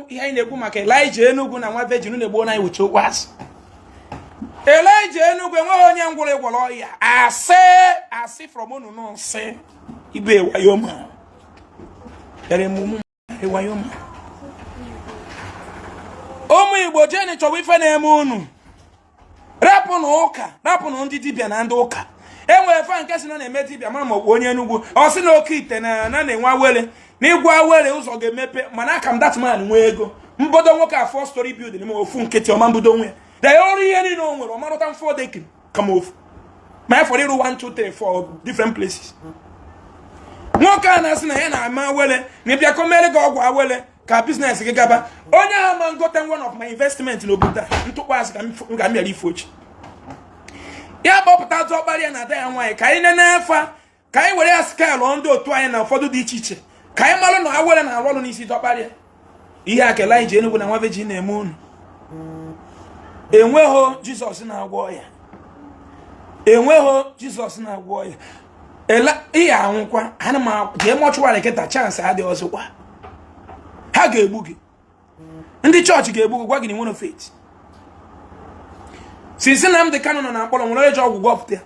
na-ekwu ihe anyị na-ekwu maka Elijah Enugu na nwa virgin na-egbu anyị wuche okwu asị. Elijah Enugu enweghị onye ngwụrụ ịgwọrọ ọya. Asị asị from unu nsị ibe wayoma bịara emume wayoma. Ụmụ Igbo, jeni chọwa ife na-eme unu. Rapụnụ ụka, rapụnụ ndị dibịa na ndị ụka. Enwere fa nke si na na-eme dibịa mara ma ọ bụ onye Enugwu, ọ sị na oke ite na na na-enwe awere na ịgwa awere ụzọ ga-emepe. Mana aka m that man nwee ego mbodo nwoke a, four story building m ofu nkịtị ọma mbodo nwe ya ọrụ ihe niile o nwere ọmarụta four decking kama ofu ma ya fọrọ ịrụ 1 2 3 4 different places. Nwoke a na-asị na ya na-ama awele na ịbịa ka o mere gị ọgwụ awele ka business gị gaba, onye ahụ ma ngote one of my investment n'obodo a ntụkwasị ka m bịara ife ochi ya kpọpụta dọkpara ya na ada ya nwaanyị ka anyị nene afa, ka anyị were ya scale ndị otu anyị na ụfọdụ dị iche iche, ka anyị malụ na awere na-arụ ọrụ n'isi dọkpara ya. Ihe a ka Elijah Enugu na nwa virgin na-eme unu. Enweghị Jizọs na-agwọ ya, enweghị Jizọs na-agwọ ya. Ihe anwụkwa ana m jee mortuary kịta, chance adịghị ọzọkwa. Ha ga-egbu gị, ndị chọọchị ga-egbu gị, gwa gị na nwere faith. Since Nnamdị Kanụ nọ na mkpọrọ, nwere onye ji ọgwụ gwọpụta ya?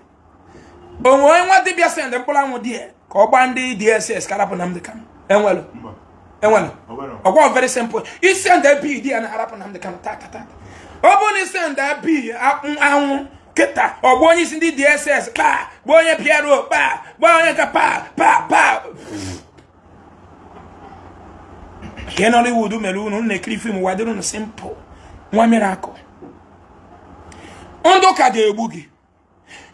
Onwe onye nwa dibịa send mkpụrụ anwụ dị ya ka ọ gbaa ndị DSS ka arapụ Nnamdị Kanụ? Enwelu enwelu ọgwọ. Very simple. Isend bi di ya na arapụ Nnamdị Kanụ tata tata. Ọ bụrụ na isend bi anwụ kịta, ọgbọ onye isi ndị DSS kpa, gba onye PRO kpa, gba onye ka pa pa pa nke Nollywood mere unu na-ekiri film ụwa dịrị unu simple. Nwa miracle, ndị ụka ga-egbu gị.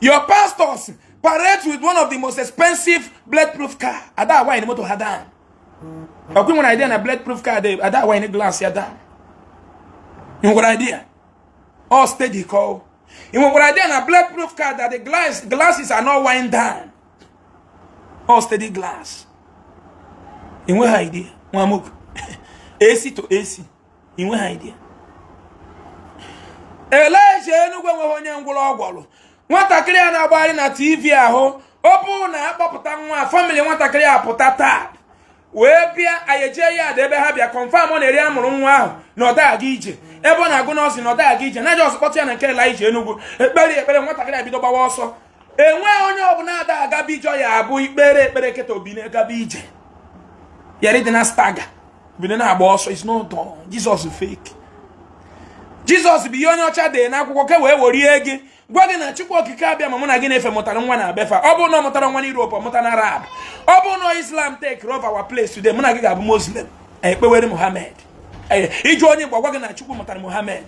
Your pastors parade with one of the most expensive bulletproof car. Ada wine moto ha down. Ọkwa nwere idea na bulletproof car dị ada wine glass ya down? Ị nwekwara idea all steady call? Ị nwekwara idea na bulletproof car that the glasses are not wind down, all steady glass? Ị nweghị idea, nwa mok AC to AC. Ị nweghị idea. Elijah Enugu enweghị onye ngwụrọ ọgwọrụ. Nwatakịrị a na-agbagharị na TV ahụ, ọ bụrụ na akpọpụta nwa family nwatakịrị a pụta taa wee bịa, anyị ejee ya ada ebe ha bịa confirm ọ na-eri amụrụ nwa ahụ na ọda aga ije ebe ọ na-agụ nọọsụ na ọda aga ije na just kpọta ya na nke Elijah Enugu, ekpere ekpere, nwatakịrị ebido gbawa ọsọ. Enweghị onye ọbụla ada agaba ije ya abụ ikpere ekpere kịta obi na-agaba ije yara ịdị na stagger bido na-agba ọsọ. Is not done. Jesus fake. Jizọs bụ ihe onye ọcha dee n'akwụkwọ ka wee werie gị gwa gị na Chukwu Okike abịa ma mụ na gị na-efe mụtara nwa na befa. Ọ bụrụ na ọ mụtara nwa na Europe, ọ mụta na Arab. Ọ bụrụ na Islam take over our place today, mụ na gị ga-abụ Muslim, ekpewere Muhammad. Iju onye Igbo, gwa gị na Chukwu mụtara Muhammad.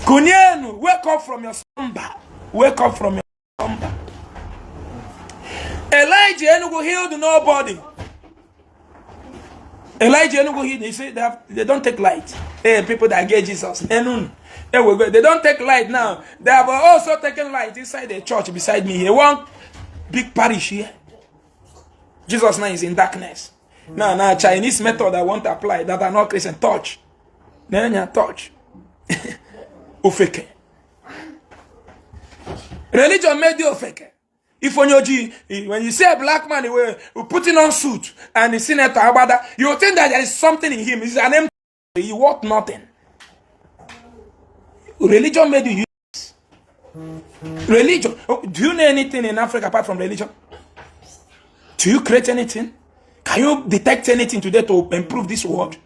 Kụnyenu, wake up from your slumber, wake up from your slumber. Elijah Enugu healed nobody. Elijah Enugu healed. You see, they don't take light. Hey, people that get Jesus. Enun. Hey, we go. They don't take light now. They have also taken light inside the church beside me here. One big parish here. Jesus now is in darkness. Now, Chinese method I want to apply that are not Christian. Touch. Nenya touch. Ofeke. Religion made you ofeke. If onye ojii, when you see a black man putting on suit and the senator agbada, you think that there is something in him. He's an empty. He worth nothing. Religion made you use religion. Oh, do you know anything in Africa apart from religion? Do you create anything? Can you detect anything today to improve this world?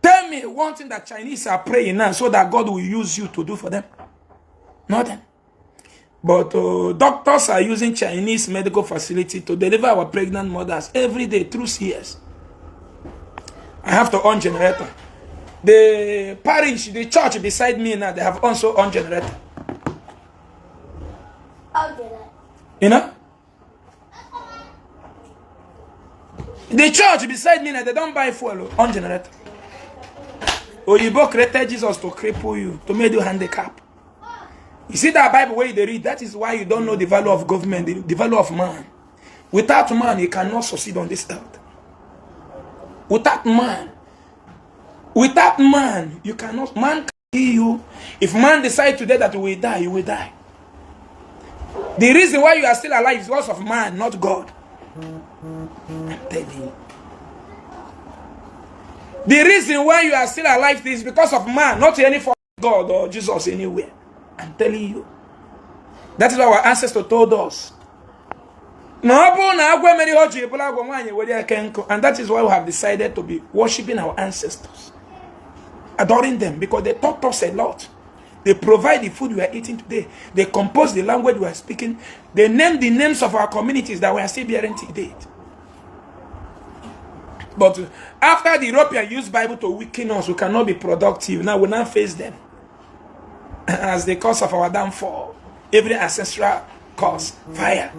Tell me one thing that Chinese are praying now so that God will use you to do for them. Nothing. But doctors are using Chinese medical facility to deliver our pregnant mothers every day through CS. I have to on generator. The parish, the church beside me now, they have also on generator. I'll get it. You know? The church beside me now, they don't buy fuel on generator. Oyibo created Jesus to cripple you, to make you handicap. You see that Bible where they read, that is why you don't know the value of government, the value of man. Without man, you cannot succeed on this earth. Without man, you cannot. Man can kill you. If man decide today that you will die, you will die. The reason why you are still alive is because of man, not God. I'm telling you. The reason why you are still alive is because of man, not any for God or Jesus anywhere. I'm telling you. That is what our ancestors told us. Na ọ bụrụ na agwọ emere ihe o ji bụrụ agwọ, nwaanyị were eke nkụ. And that is why we have decided to be worshiping our ancestors, adoring them, because they taught us a lot. They provide the food we are eating today. They compose the language we are speaking. They name the names of our communities that we are still bearing to date. But after the European used Bible to weaken us, we cannot be productive. Now we now face them as the cause of our downfall. Every ancestral cause, fire.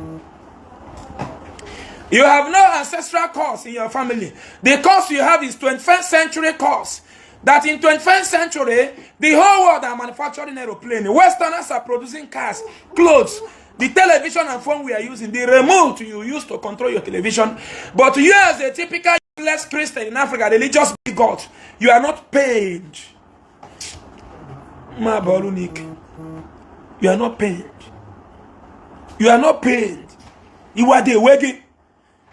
You have no ancestral curse in your family. The curse you have is 21st century curse. That in 21st century, the whole world are manufacturing aeroplane. Westerners are producing cars, clothes, the television and phone we are using, the remote you use to control your television. But you, as a typical useless Christian in Africa, religious bigot, you are not paid. Ma bọọlụ. You are not paid. You are not paid. You are the working.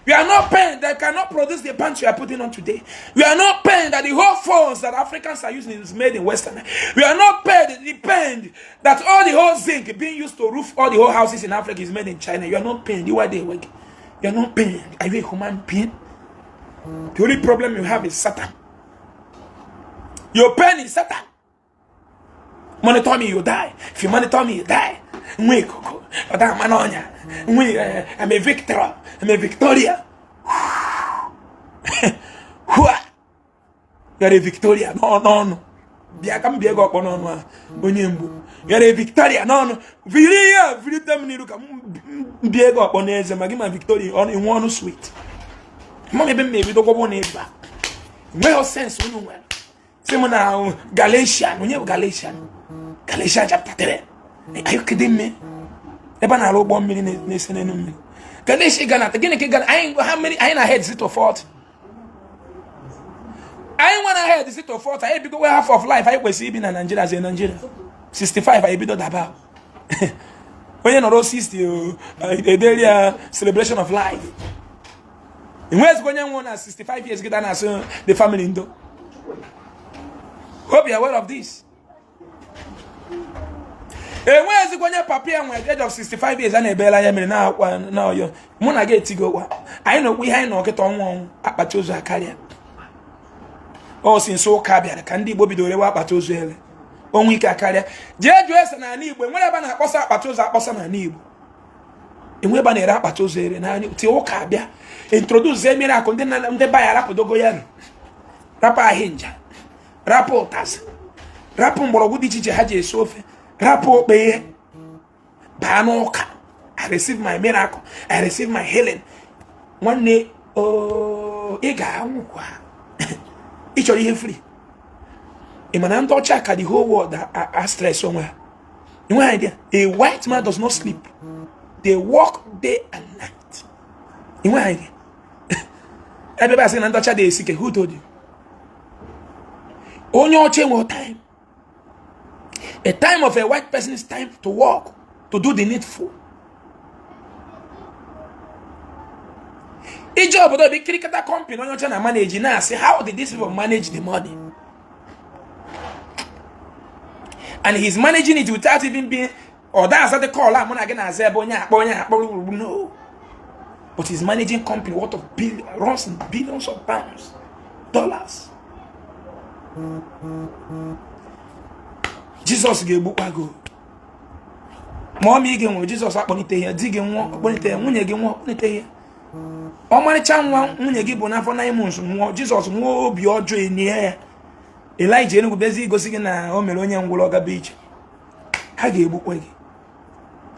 You are not pained that cannot produce the pants you are putting on today. You are not pained that the whole phones that Africans are using is made in Western. You are not paid the pain that all the whole zinc being used to roof all the whole houses in Africa is made in China. You are not pained. You are the working. You are not pained. Are you a human being? The only problem you have is Satan. Your pain is Satan. Monitor me, you die. If you monitor me, you die. Nwe koko. Nwe, I'm a victor. I'm a Victoria. Hua. You are a Victoria. No, no, no. Bịa ka m bịa gị ọkpọ n'ọnụ a, onye mgbu. You are a Victoria. No, no. Viri ya, virite m n'iru ka m bịa gị ọkpọ n'eze ma gị ma Victoria ọnụ inwe ọnụ sweet. Ma m ebe m na-ebido gwọbụ na ịba. Enweghị sense unu nwere. Sị m na Galatian, onye bụ Galatian? Galatian chapter 3. Are you kidding me? Ebe a na-arụ ụgbọ mmiri na-ese n'elu mmiri. Galatian ga na gịnị ka ị ga anyị, how many anyị na head to 40? Anyị nwere head to 40, anyị ebigo half of life anyị kwesịrị ibi na Nigeria as a Nigeria. 65 anyị ebido daba. Onye nọrọ 60 ederi ya celebration of life. Enweghịzikwa onye nwụrụ na 65 years gịda na-asị the family ndo. Hope you are aware of this. Enweghịzikwa onye papa ya nwere age of 65 years a na-ebela ya mere na-akwa na ọyọ mụ na gị etigokwa anyị na okwu ihe anyị na ọkịta ọnwụ ọnwụ akpati ozu akarịa. Ọ si nso ụka bịara ka ndị Igbo bidoro rewe akpati ozu ele ọnwụ ike akarịa. Jee jụọ ese n'ala Igbo, enwere ebe a na-akpọsa akpati ozu akpọsa n'ala Igbo? Enwe ebe a na-ere akpati ozu ere n'ala tie ụka abịa introduce miracle. Ndị ndị ba ya rapụdogo ya, rapụ ahịnja, rapụ ụtazị, rapụ mgbọrọgwụ dị iche iche ha ji esi ofe, rapụ okpe ihe baa n'ụka. I receive my miracle, I receive my healing. Nwanne, ị ga-anwụkwa. Ị chọrọ ihe free. Ị ma na ndị ọcha ka the whole world a stress onwe ha? Enweghị idea. A white man does not sleep. They work day and night. Enweghị idea. Ebe ebe a sị na ndị ọcha dị esi ike, who told you? Onye ọcha enweghị time. A time of a white person is time to work, to do the needful. Ije obodo bụ kirikata company onye ọcha na manage na-asị, how did these people manage the money? And he's managing it without even being or that's the call a mụ na gị na-aza ebe onye akpọ onye akpọ. No, but he's managing company worth of billion, runs in billions of pounds, dollars. Jizọs ga-egbukwa gị ma ọ ma ị ga-enwe. Jizọs akpọlite ya, di gị nwụọ, akpọlite ya, nwunye gị nwụọ, akpọlite ya, ọmarịcha nwa nwunye gị bụ n'afọ 9 months nwụọ. Jizọs nwụọ obi ọjọọ enye ya. Elijah Enugu bịazi igosi gị na o mere onye ngwụrọ gaba ije. Ha ga-egbukwa gị.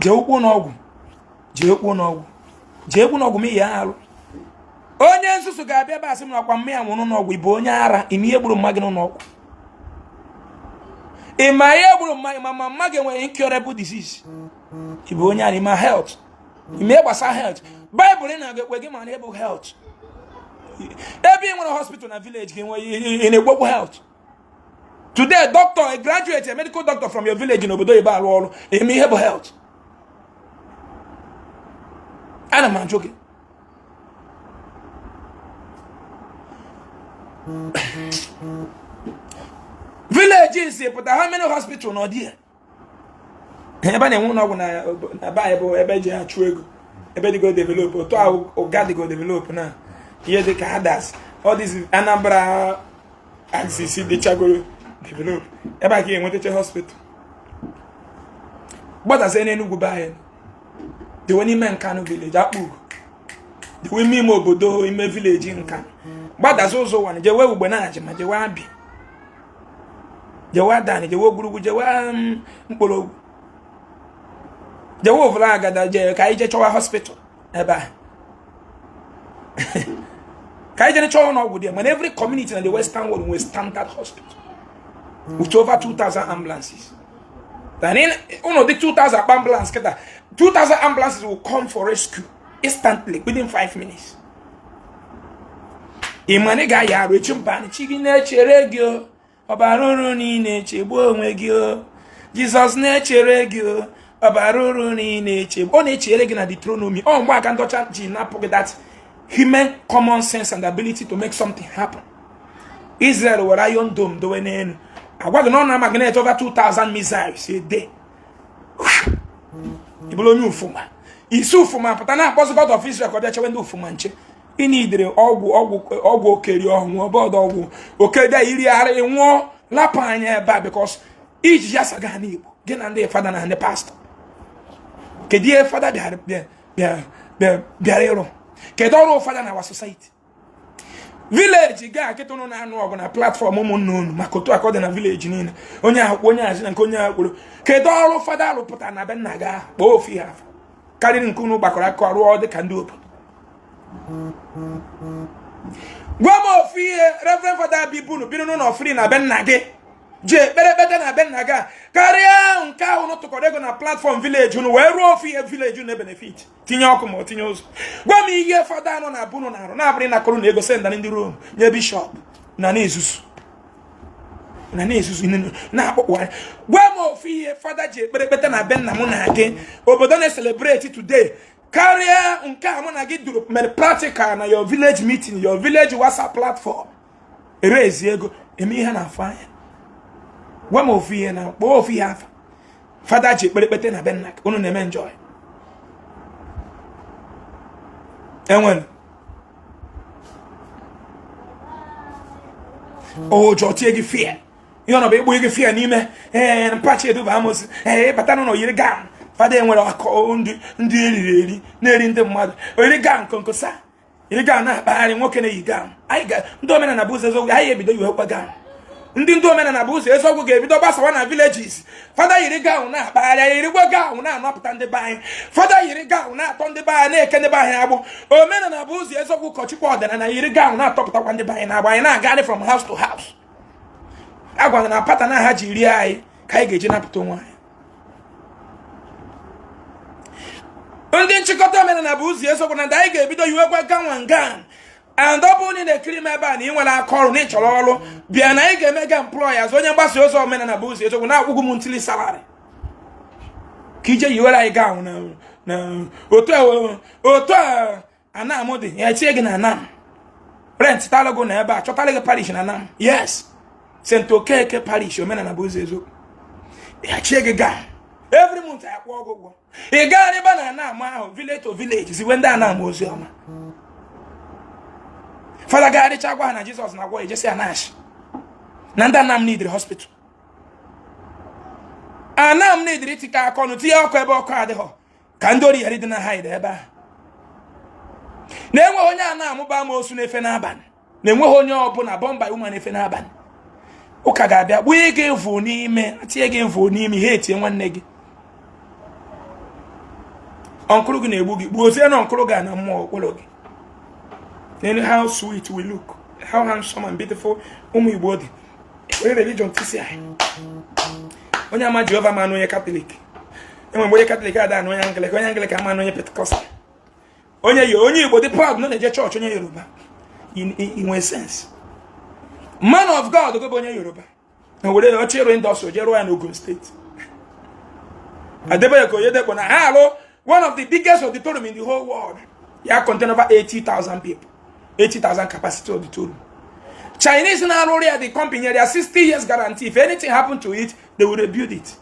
Jee ụkwụ n'ọgwụ, jee ụkwụ n'ọgwụ, jee ụkwụ n'ọgwụ ma ihe arụ. Onye nzuzu ga-abịa ebe a sị m na ọkwa mma ya nwụrụ n'ọgwụ. Ị bụ onye ara. Ime ihe gburu mma gị n'ụlọọgwụ? Ị ma ihe gburu mma gị? Ma mma gị nwere incurable disease. Ị bụ onye ara. Ime health, ime gbasa health Baịbụl ị na-agụ ekwe gị ma na bụ health. Ebe ị nwere hospital na village gị, ị na-egbokwu health today? Doctor, a graduate, a medical doctor from your village n'obodo oyibo arụ ọrụ. Eme ihe bụ health? Ana m ajụ gị. Village si pụta, how many hospital nọ there? Ebe a na-enwe ụlọ ọgwụ na be anyị bụ ebe eji achụ ego, ebe dịgo develop. Otu ahụ ụga dịgo develop na ihe dị ka Adas, all this Anambra axis dịchagoro develop, ebe a ka ga-enwetacha hospital. Gbadazie n'Enugwu be anyị, dịwe n'ime Nkanu village, Akpugo, dịwe ime ime obodo, ime village Nkanu, gbadazie ụzọ ụwa, jewe ugbe na ma jewe Abịa, jewe Adani, jewe Ogwurugwu, jewe Mkpọrọgwụ, jewe Ovula Agada, jee ka anyị jee chọwa hospital ebe a, ka anyị jee chọwa ụlọ ọgwụ dị. Mana every community na the Western world nwere standard hospital with over 2000 ambulances. Then ụlọ dị 2000 ambulance kịta, 2000 ambulances will come for rescue instantly within 5 minutes. Ị ma na ị ga-aya arụ echi mba chi gị na-echere gị o, ọbara uru na ị na-echegbu onwe gị o. Jizọs na-echere gị o, ọbara uru na ị na-echegbu. Ọ na-echere gị na Deuteronomy. Ọ mgbe aka ndọcha ji napụ gị that human common sense and ability to make something happen. Israel were Iron Dome dowe n'elu, agwa gị na ọ na magnet over 2000 missiles a day. Ị bụrụ onye Ufuma, isi Ufuma pụta na-akpọzi God of Israel ka ọ bịa chewe ndị Ufuma nche. Ịnidere ọgwụ, ọgwụ, ọgwụ okeri ọnwụ ọbọdụ ọgwụ okeri iri ara ịnwụọ lapụ anya ebe a, because iji ya saga n'Igbo gị na ndị fada na ndị pastọ. Kedu ihe fada bịara bịara ịrụ? Kedu ọrụ fada na our society? Village ga akịta ụnụ na-anụ ọgụ na platform ụmụnne unu, maka otu aka ọ dị na village niile, onye ahụ onye hazi na nke onye ahụ kwuru. Kedu ọrụ fada rụpụtara na be nna gị ahụ? Kpọọ ofu ihe afọ karịrị nke unu gbakọrọ aka rụọ dị ka ndị obodo. Gwa m ofu ihe Reverend Fada bibunu biri n'ụlọ free na be nna gị ji ekpere ekpete na be nna gị a karịa nke ahụ unu tụkọrọ ego na platform village unu wee rụọ. Ofu ihe village unu benefit, tinye ọkụ ma ọ tinye ụzọ. Gwa m ihe fada anọ na bunu na-arụ na-abụrụ ịnakọrọ na ego senda ndị Rome nye bishọp na na-ezuzu na na-ezuzu na-akpọkpụgharị. Gwa m ofu ihe fada ji ekpere ekpete na be nna mụ na gị obodo na-celebrate today karịa nke a mụ na gị duru mere practical na your village meeting, your village WhatsApp platform, erezi ego eme ihe na-afụ anya. Gwa m ofu ihe na kpọọ ofu ihe afa fada ji ekpere ekpete na be nna gị unu na-eme enjoy. Enwere ụjọ tie gị fear, ihe ọ nọbụ ịkpụ gị fear n'ime. Ee, mpachi eduba amosi. Ee, ịbata n'ụlọ yiri gown. Fada enwere akọ ndị eriri eri na-eri ndị mmadụ oyiri gown konkosa, yiri gown na-akpagharị. Nwoke na-eyi gown. Anyị ga ndị omenala bụ ụzọ eziokwu, anyị ebido yiwekwa gown. Ndị omenala bụ ụzọ eziokwu ga-ebido gbasawa na villages. Fada yiri gown na-akpagharị, anyị yirikwa gown na-anapụta ndị be anyị. Fada yiri gown na-atọ ndị be anyị, na-eke ndị be anyị agbụ. Omenala bụ ụzọ eziokwu, ụkọchukwu ọdịnala yiri gown na-atọpụtakwa ndị be anyị na-agba anyị, na-agagharị from house to house. A gwara na pata na ha ji rie anyị ka anyị ga-eji napụta onwe anyị. Ndị nchịkọta omenala bụ ụzọ eziokwu na ndị anyị ga-ebido yiwekwa gown gown. And ọ bụrụ na ị na-ekiri m ebe a na ị nwere aka ọrụ na ị chọrọ ọrụ, bịa na anyị ga-eme gị employ as onye mgbasa ozi omenala bụ ụzọ eziokwu, na-akwụgwụ m ntili salary ka ije yiwere anyị gown na otu a Anam dị ya, etinye gị na Anam, rent talụgụ na ebe a, chọtara gị parish na Anam. Yes, St. Okeke parish, omenala bụ ụzọ eziokwu, ya chie gị gown every month, ya kwụọ ọgwụ ụgwọ. Ị gaa n'ebe na Anam ahụ, village to village, ziwe ndị Anam ozi ọma. Fada gagharịcha gwa ha na Jizọs na-agwọ, ejesi anashi na ndị Anam nidiri hospital, Anam nidiri itikọ aka ọnụ tinye ọkụ ebe ọkụ adịghọ, ka ndị ori ghara ịdị na hide ebe ahụ. Na-enweghị onye a na-amụba amoosu na-efe n'abalị, na-enweghị onye ọbụla bọmba ụma na-efe n'abalị. Ụka ga-abịa gbunye gị mvụ n'ime, tinye gị mvụ n'ime ihe, etie nwanne gị ọnkụrụ gị na-egbu gị, gbuozie na ọnkụrụ gị na mmụọ okporo gị. Then how sweet we look, how handsome and beautiful ụmụ Igbo dị. Were religion tisi anyị. Onye ama Jehova ma onye Katọlik enwe mgbe onye Katọlik ada na onye Anglican, onye Anglican ama na onye Pentecostal, onye yi onye Igbo dị proud nọ na-eje chọọchị onye Yoruba. Inwe sense man of God go bụ onye Yoruba na were oche ịrụ industry jee rụọ ya n'Ogun State. Adebayo Oyedepo na ha alụ one of the biggest auditorium in the whole world, ya contain over 80,000 people, 80,000 capacity auditorium. Chinese na-arụrụ ya, the company nyere ya 60 years guarantee. If anything happen to it, they will rebuild it.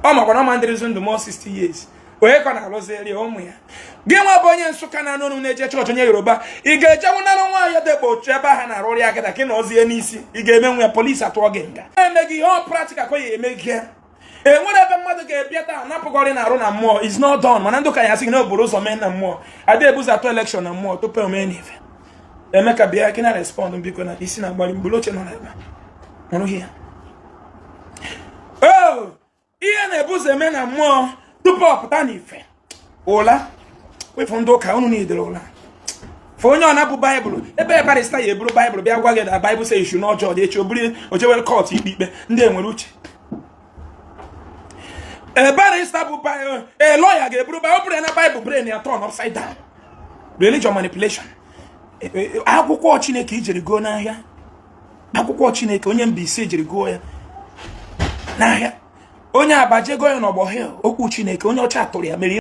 Ọ makwa na ọma ndịrịzi ndụ more 60 years. Onye ka ọ na-alụziri ya? Ụmụ ya. Gị nwa bụ onye Nsụka na anụ na-eje chọọchị, onye Yoruba, ị ga-ejenwu narụ nwaanyị dekpo otu ebe ahụ na-arụrụ ya kịta ka ị na ozie n'isi? Ị ga-eme nwe ya, polisi atụọ gị nga. Eme gị ihe ọ practical ka ọ ya eme gị. Enwere ebe mmadụ ga-ebịa taa napụgọrị na-arụ na mmụọ is not done. Mana ndị ụka ya sị gị na oburu ụzọ mee na mmụọ, ada ebuzo atụ election na mmụọ tupu o mee n'ife. Emeka, bịa ka na respond, biko, na isi na-agbali mgbulu oche nọ n'ebe ọrụghị ya. O ihe na-ebuzo eme na mmụọ tupu ọ pụta n'ife. Ụla wefu ndị ụka unu niile ụla fụ onye ọ na-abụ Baịbụl ebe barrister ya eburu Baịbụl bịa gwa gị na Baịbụl say you should not judge. Echi o buru ojewere court ikpe ikpe. Ndị enwere uche, a barrister bụ a lawyer ga-eburu ọ bụrụ ya na Bible, brain ya turn upside down. Religion manipulation. Akwụkwọ Chineke ijeri gụọ n'ahịa, akwụkwọ Chineke onye Mbaise jiri gụọ ya n'ahịa, onye Abaje gụọ ya n'ọgbọ hill, okwu Chineke onye ọcha tụrụ ya mere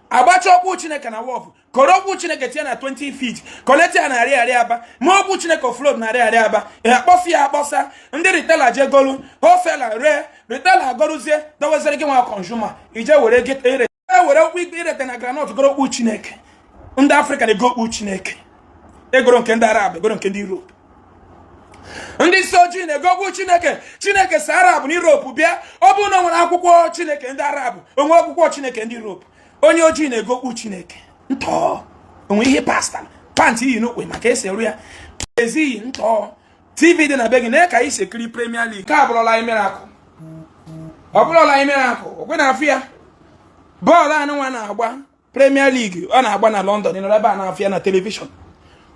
agbacha okwu Chineke na wọf kọrọ okwu Chineke tinye na 20 feet, kọleta ya narị arị aba ma okwu Chineke offload narị arị aba ya akpọsa ya akpọsa. Ndị retailer jegolu, wholesaler ree, retailer agọrụzie dowezere gị nwa consumer ije were ere were okwu ikpe irete na groundnut goro okwu Chineke. Ndị Afrịka na-ego okwu Chineke, egoro nke ndị Arab, egoro nke ndị Europe. Ndị isi ojii na-ego okwu Chineke. Chineke si Arab na Europe bịa. Ọ bụrụ na o nwere akwụkwọ Chineke ndị Arab, onwe akwụkwọ Chineke ndị Europe. Onye ojii na-ego okwu Chineke ntọọ onwe ihe pasta pant iyi n'okwe maka esi eru ya ezighị ntọọ. TV dị na be gị na ka anyị si ekiri Premier League. Nke a bụrụla anyị miracle, ọ bụrụla anyị miracle okwe na-afụ ya. Bọọlụ anụ nwa na-agba Premier League, ọ na-agba na London. Ị nọrọ ebe a na-afụ ya na television.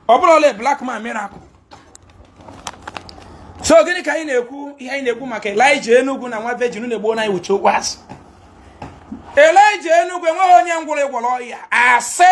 Ọ bụrụla black man miracle. So gịnị ka anyị na-ekwu? Ihe anyị na-ekwu maka Elijah Enugwu na nwa virgin na-egbu na anyị wuche okwu asị. Elijah Enugwu enweghị onye ngwụrụ ịgwọrọ ọya asị.